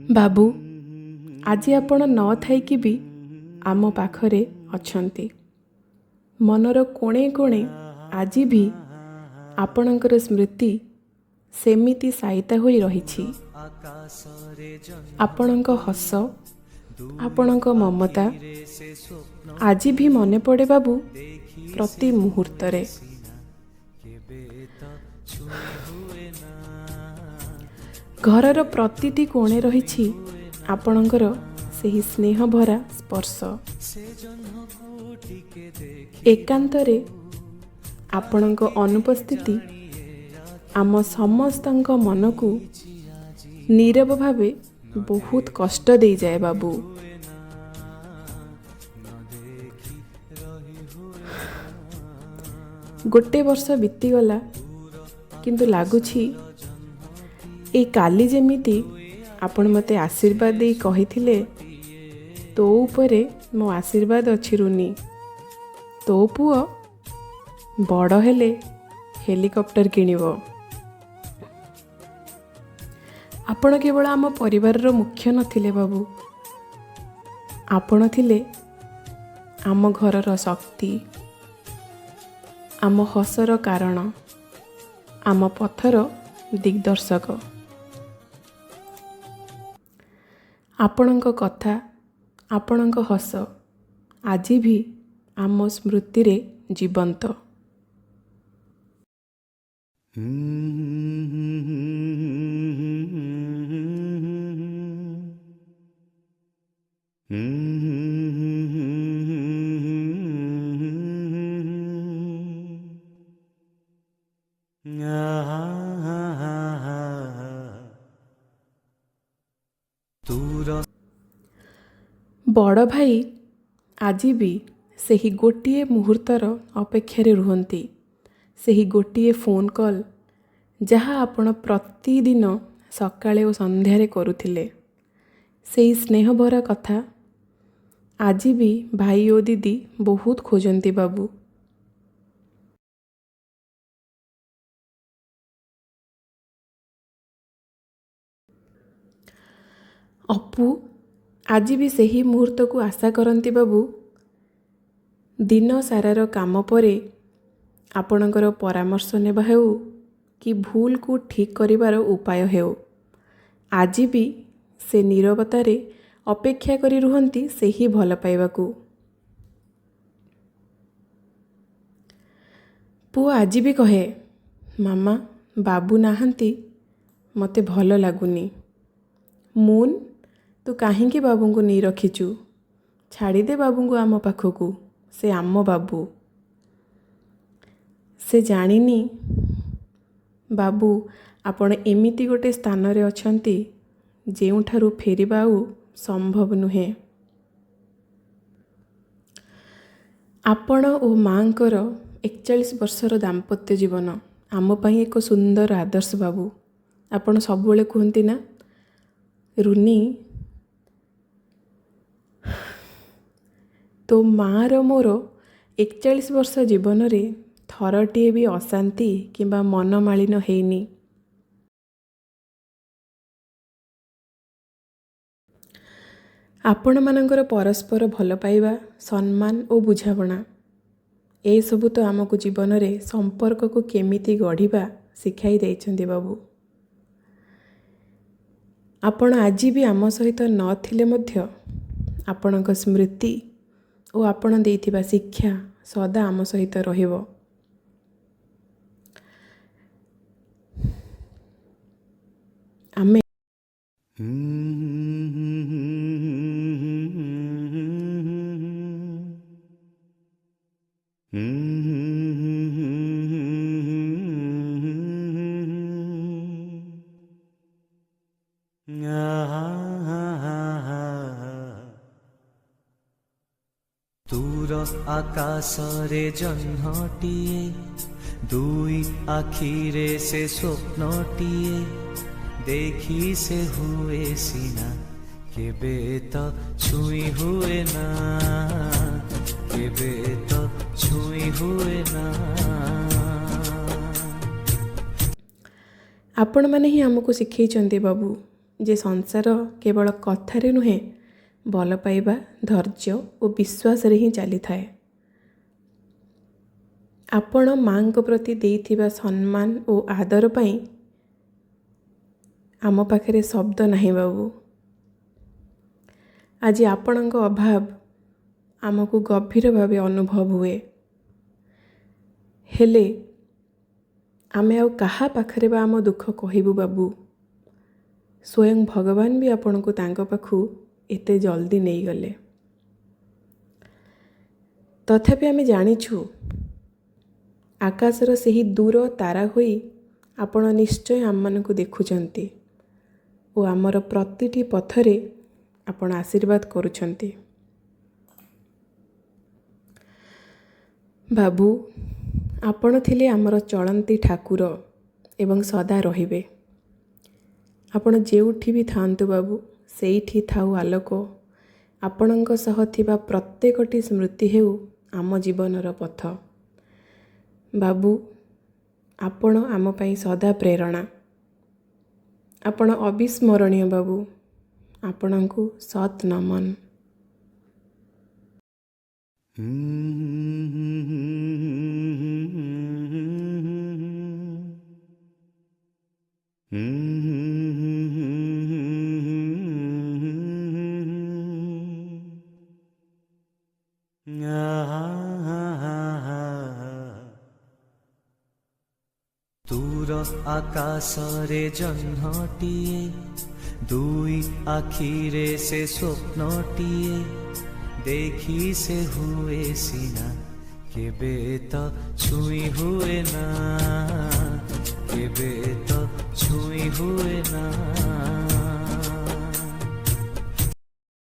ବାବୁ, ଆଜି ଆପଣ ନ ଥାଇକି ବି ଆମ ପାଖରେ ଅଛନ୍ତି। ମନର କୋଣେ କୋଣେ ଆଜି ବି ଆପଣଙ୍କର ସ୍ମୃତି ସେମିତି ସାଇତା ହୋଇ ରହିଛି। ଆପଣଙ୍କ ହସ, ଆପଣଙ୍କ ମମତା ଆଜି ବି ମନେ ପଡ଼େ ବାବୁ, ପ୍ରତି ମୁହୂର୍ତ୍ତରେ। ଘରର ପ୍ରତିଟି କୋଣେ ରହିଛି ଆପଣଙ୍କର ସେହି ସ୍ନେହଭରା ସ୍ପର୍ଶ। ଏକାନ୍ତରେ ଆପଣଙ୍କ ଅନୁପସ୍ଥିତି ଆମ ସମସ୍ତଙ୍କ ମନକୁ ନୀରବ ଭାବେ ବହୁତ କଷ୍ଟ ଦେଇଯାଏ ବାବୁ। ଗୋଟେ ବର୍ଷ ବିତିଗଲା, କିନ୍ତୁ ଲାଗୁଛି ଏଇ କାଲି ଯେମିତି ଆପଣ ମୋତେ ଆଶୀର୍ବାଦ ଦେଇ କହିଥିଲେ, ତୋ ଉପରେ ମୋ ଆଶୀର୍ବାଦ ଅଛି ରୁନି, ତୋ ପୁଅ ବଡ଼ ହେଲେ ହେଲିକପ୍ଟର କିଣିବ। ଆପଣ କେବଳ ଆମ ପରିବାରର ମୁଖ୍ୟ ନଥିଲେ ବାବୁ, ଆପଣ ଥିଲେ ଆମ ଘରର ଶକ୍ତି, ଆମ ହସର କାରଣ, ଆମ ପଥର ଦିଗ୍ଦର୍ଶକ। ଆପଣଙ୍କ କଥା, ଆପଣଙ୍କ ହସ ଆଜି ବି ଆମ ସ୍ମୃତିରେ ଜୀବନ୍ତ। ବଡ଼ ଭାଇ ଆଜି ବି ସେହି ଗୋଟିଏ ମୁହୂର୍ତ୍ତର ଅପେକ୍ଷାରେ ରୁହନ୍ତି, ସେହି ଗୋଟିଏ ଫୋନ୍ କଲ୍ ଯାହା ଆପଣ ପ୍ରତିଦିନ ସକାଳେ ଓ ସନ୍ଧ୍ୟାରେ କରୁଥିଲେ। ସେଇ ସ୍ନେହଭରା କଥା ଆଜି ବି ଭାଇ ଓ ଦିଦି ବହୁତ ଖୋଜନ୍ତି ବାବୁ। ଅପୁ ଆଜି ବି ସେହି ମୁହୂର୍ତ୍ତକୁ ଆଶା କରନ୍ତି ବାବୁ, ଦିନ ସାରାର କାମ ପରେ ଆପଣଙ୍କର ପରାମର୍ଶ ନେବା ହେଉ କି ଭୁଲକୁ ଠିକ୍ କରିବାର ଉପାୟ ହେଉ, ଆଜି ବି ସେ ନୀରବତାରେ ଅପେକ୍ଷା କରି ରୁହନ୍ତି ସେହି ଭଲ ପାଇବାକୁ। ପୁଅ ଆଜି ବି କହେ, ମାମା ବାବୁ ନାହାନ୍ତି, ମୋତେ ଭଲ ଲାଗୁନି। ମୁନ୍, ତୁ କାହିଁକି ବାବୁଙ୍କୁ ନେଇ ରଖିଛୁ? ଛାଡ଼ିଦେ ବାବୁଙ୍କୁ ଆମ ପାଖକୁ, ସେ ଆମ ବାବୁ। ସେ ଜାଣିନି ବାବୁ, ଆପଣ ଏମିତି ଗୋଟେ ସ୍ଥାନରେ ଅଛନ୍ତି ଯେଉଁଠାରୁ ଫେରିବା ଆଉ ସମ୍ଭବ ନୁହେଁ। ଆପଣ ଓ ମାଆଙ୍କର 41 ବର୍ଷର ଦାମ୍ପତ୍ୟ ଜୀବନ ଆମ ପାଇଁ ଏକ ସୁନ୍ଦର ଆଦର୍ଶ ବାବୁ। ଆପଣ ସବୁବେଳେ କୁହନ୍ତି ନା ରୁନି, ତୋ ମାଆର ମୋର 41 ବର୍ଷ ଜୀବନରେ ଥରଟିଏ ବି ଅଶାନ୍ତି କିମ୍ବା ମନମାଳିନ ହେଇନି। ଆପଣମାନଙ୍କର ପରସ୍ପର ଭଲ ପାଇବା, ସମ୍ମାନ ଓ ବୁଝାମଣା ଏସବୁ ତ ଆମକୁ ଜୀବନରେ ସମ୍ପର୍କକୁ କେମିତି ଗଢ଼ିବା ଶିଖାଇ ଦେଇଛନ୍ତି ବାବୁ। ଆପଣ ଆଜି ବି ଆମ ସହିତ ନଥିଲେ ମଧ୍ୟ ଆପଣଙ୍କ ସ୍ମୃତି ଓ ଆପଣ ଦେଇଥିବା ଶିକ୍ଷା ସଦା ଆମ ସହିତ ରହିବ। ଆମେ ଦୂର ଆକାଶରେ ଜହ୍ନଟିଏ, ଦୁଇ ଆଖିରେ ସେ ସ୍ୱପ୍ନଟିଏ, ଦେଖି ସେ ହୁଏ ସିନା କେବେ ତ ଛୁଇଁ ହୁଏ ନା, କେବେ ତ ଛୁଇଁ ହୁଏ ନା। ଆପଣମାନେ ହିଁ ଆମକୁ ଶିଖେଇଛନ୍ତି ବାବୁ, ଯେ ସଂସାର କେବଳ କଥାରେ ନୁହେଁ, ଭଲ ପାଇବା, ଧୈର୍ଯ୍ୟ ଓ ବିଶ୍ୱାସରେ ହିଁ ଚାଲିଥାଏ। ଆପଣ ମାଆଙ୍କ ପ୍ରତି ଦେଇଥିବା ସମ୍ମାନ ଓ ଆଦର ପାଇଁ ଆମ ପାଖରେ ଶବ୍ଦ ନାହିଁ ବାବୁ। ଆଜି ଆପଣଙ୍କ ଅଭାବ ଆମକୁ ଗଭୀର ଭାବେ ଅନୁଭବ ହୁଏ। ହେଲେ ଆମେ ଆଉ କାହା ପାଖରେ ବା ଆମ ଦୁଃଖ କହିବୁ ବାବୁ? ସ୍ୱୟଂ ଭଗବାନ ବି ଆପଣଙ୍କୁ ତାଙ୍କ ପାଖକୁ ଏତେ ଜଲ୍ଦି ନେଇଗଲେ। ତଥାପି ଆମେ ଜାଣିଛୁ, ଆକାଶର ସେହି ଦୂର ତାରା ହୋଇ ଆପଣ ନିଶ୍ଚୟ ଆମମାନଙ୍କୁ ଦେଖୁଛନ୍ତି ଓ ଆମର ପ୍ରତିଟି ପଥରେ ଆପଣ ଆଶୀର୍ବାଦ କରୁଛନ୍ତି। ବାବୁ, ଆପଣ ଥିଲେ ଆମର ଚଳନ୍ତି ଠାକୁର ଏବଂ ସଦା ରହିବେ। ଆପଣ ଯେଉଁଠି ବି ଥାଆନ୍ତୁ ବାବୁ, ସେଇଠି ଥାଉ ଆଲୋକ। ଆପଣଙ୍କ ସହ ଥିବା ପ୍ରତ୍ୟେକଟି ସ୍ମୃତି ହେଉ ଆମ ଜୀବନର ପଥ। ବାବୁ, ଆପଣ ଆମ ପାଇଁ ସଦା ପ୍ରେରଣା। ଆପଣ ଅବିସ୍ମରଣୀୟ ବାବୁ। ଆପଣଙ୍କୁ ସତ୍ ନମନ। ଦୂର ଆକାଶରେ ଜହ୍ନଟିଏ, ଦୁଇ ଆଖିରେ ସେ ସ୍ୱପ୍ନଟିଏ, ଦେଖି ସେ ହୁଏ ସିନା, କେବେ ତ ଛୁଇଁ ହୁଏ ନା, କେବେ ତ ଛୁଇଁ ହୁଏ ନା।